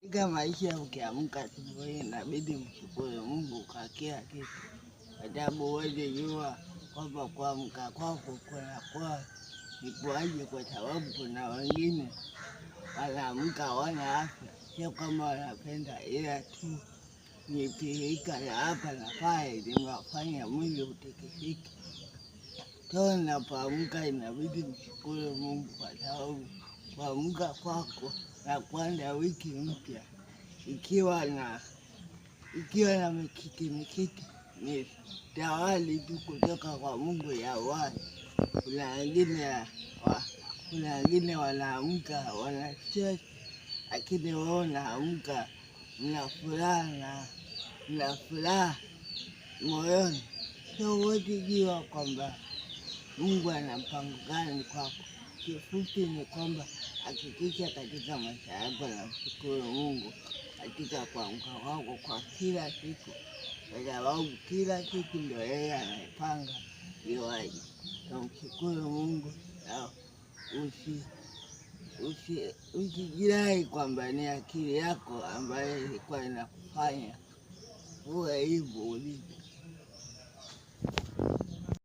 Katika maisha ukiamka asubuhi inabidi mshukuru Mungu kwa kila kitu, kwa sababu huwezi jua kwamba kuamka kwako kunakuwa ni kuwaje, kwa sababu kuna wengine wanaamka hawana afya, sio kama wanapenda, ila tu ni pirika la hapa na pale limewafanya mwili utikisike. So napoamka inabidi mshukuru Mungu kwa sababu kuamka kwako na kuanza wiki mpya ikiwa na mikiki mikiki ni tawali tu kutoka kwa Mungu ya uhai. Kuna wengine wanaamka wana stress, lakini wewe unaamka mna furaha na mna furaha moyoni. So huwezi jua kwamba Mungu ana mpango gani kwako. Kifupi ni kwamba hakikisha katika maisha yako na mshukuru Mungu katika kuamka kwako kwa kila siku, kwa sababu kila siku ndio yeye anayepanga iwaje. Tumshukuru Mungu na usijidai kwamba ni akili yako ambayo ilikuwa inakufanya uwe hivyo ulivyo.